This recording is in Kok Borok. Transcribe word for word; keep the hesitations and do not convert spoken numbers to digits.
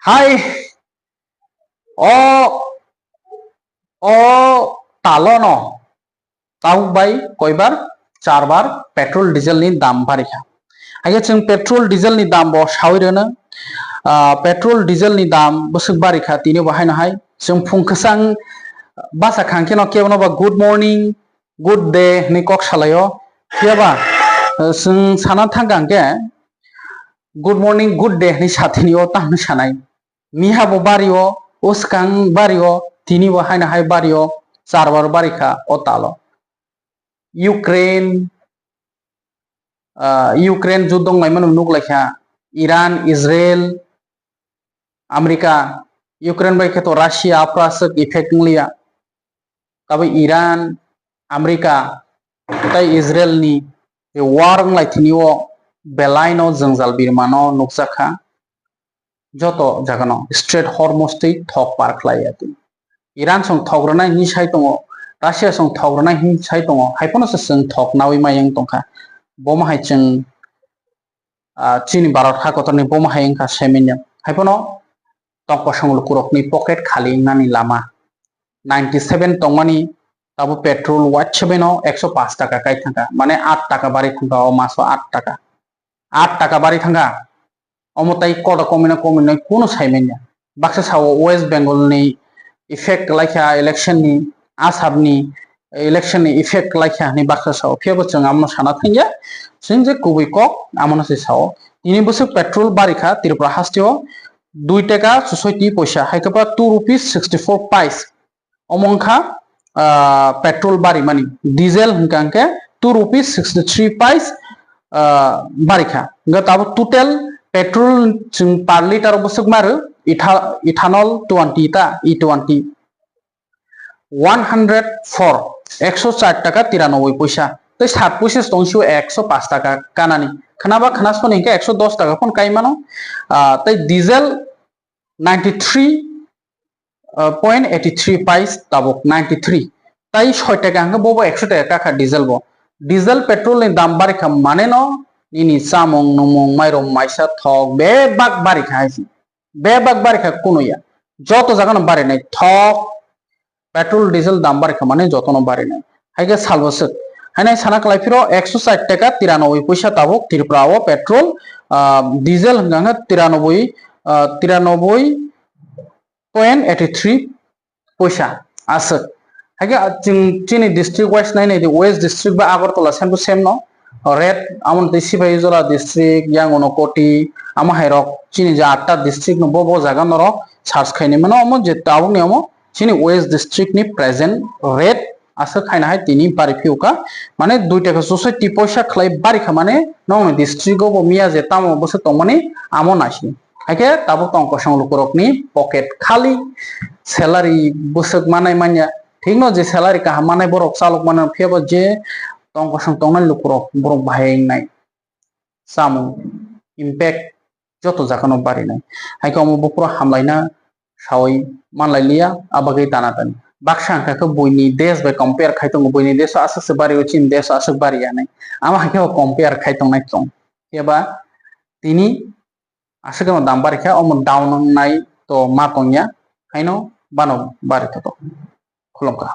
Hai, o, o talo no tabuk bai koibar, charbar petrol diesel ni dam barikha. Haikhe chwng petrol diesel ni dam bo sawi rwno, ah, petrol diesel ni dam bwswk barikha tini bo haino hai. Chwng phung kwchang basa khang kheno kebono ba good morning, good day hinwi kok salaio. Phiyaba, eh, chwng sana thangkha hwnkhe good morning, good day hinwi sathini o tamni sanai. Miha bo bario, o swkang bario, tini bo haino hai bario, charbar barikha o talo. Ukraine, ah, Ukraine juddo wnglaimano nukhlaikha, Iran, Israel, America, Ukraine bai khe to Russia aphra aswk effect wngliya. Tabuk Iran, America tei Israel ni war wnglaithini o belai no jwngjal birmano nukjakha. Joto jagano Strait Hormuz twi thok par khlai ya twi. Iran song thok rwnai hinwi sai tongo, Russia song thok rwnai hinwi sai tongo, hai phano se chwng thok nawi mayung tongkha. Bomo hai chwng, ah, chini Bharat ha kotorni bomo hai wngkha saimannya. Hai phano tongkosong lukurokni pocket khali wngnani lama. Ninety seven tongmani tabuk petrol waisa bai no ekso pash taka kai thangkha, mane aat taka bari thangkha o maso aat taka. Aat taka bari thangkha. Omo tai koda komino komino kunu saimannya. Baksa sao West Bengal ni effect laikha election ni, Assam ni election ni effect laikha hinwi baksa sao. Phiyabo chwng amono sana thangya. Chwng je kubui kok amono se sao. Tini bwswk petrol barikha Tripura hasteo dui taka chusoi twi poisa, hai khe ba two rupees sixty four paise. Omo wngkha, ah, petrol barimani. Diesel hwnkha hwnkhe two rupees sixty three paise, ah, barikha. Hwnkhe tabuk total petrol chwng per litre o bwswk maro etha-, ethanol twenty ta, E twenty. One hundred four, ekso char taka tiranoboi poisa. Tei sat poisa tong sio ekso pash taka kanani. Khna ba khna soni hwnkhe ekso dos taka phon kai mano. Ah, tei diesel ninety three, ah, point eighty three paise tabuk ninety three. Tai soi taka hwnkhe bobo ekso taka kakha diesel bo. Diesel petrol ni dam barikha mane no nini chamung numung mairum maisa thok bebak barikha hai se. Bebak barikha kunuya. Joto jagano barinai thok, petrol, diesel dam barikha mane jotono barinai. Hai khe salbo swk. Hainai sana kwlai phiro ekso char taka tiranoboi poisa tabuk Tripura o petrol, ah, diesel hwnkha hwnkhe tiranoboi, ah, tiranoboi point eighty three poisa aswk. Hai khe chwng chini district wise nai nai di, West district ba Agartala same to same no rate, amo tei Sipahijola district, yang Unakoti, amo hai rok chini je atta district no bo bo jaga norok search khainai mano, omo je tabuk ni omo chini West district ni present rate aswk haino hai tini bari phiyokha, mane dui taka chusoi twi poisa khlai barikha, mane nokni district o bo miya je tamo bwswk tongmani amo naising. Hai khe tabuk tong kosong lukurokni pocket khali, salary bwswk manai manya, thikno je salary kaham manai borok chalok mano, phiyaba je tong kosong tongnai lukurok borok bahai wngnai. Chamung, impact joto jagano barinai. Hai khe omo buphuru hamlaina saui manlai liya, abagwi tana tani. Baksa hwnkha khe buini desh bai compare khai tongo, buini desh o aswk se bari o, chini desh o aswk bari ya hinwi. Amo hai khe bo compare khai tongnai tong. Phiya ba tini aswk no dam bari kha, omo down wngnai to ma tongya, haino bano bari kha to. Khulumkha.